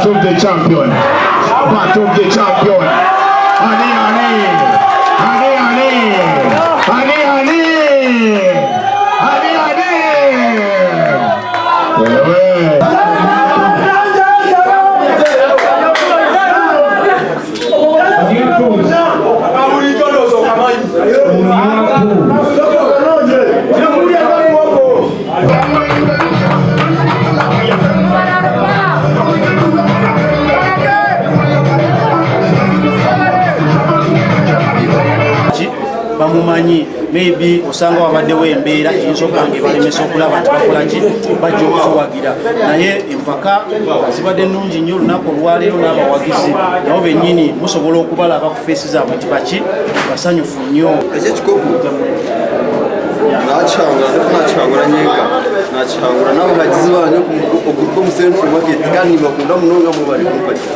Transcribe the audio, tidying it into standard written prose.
Battle of the champion. Battle of the champion. Ani ani. Ani ani. Ani ani. Ani ani. Wewe. Bamumanyi, maybe osanga wabaddewo embeera eyinza okuba nga ebalemesa okulaba nti bakola ki, bajja okutuwagira. Naye empaka nga zibadde nnungi nnyo olunaku olwaleero, n'abawagizi nabo bennyini musobola okubalaba ku face zaabwe nti baki basanyufu nnyo. Ekyo ekikopo nakihangura, ariko nakihangura nyenka, nakihangura n'abahagizi banyu okuruga omu Central Market, kandi nibakunda munonga, mubari kumpagira.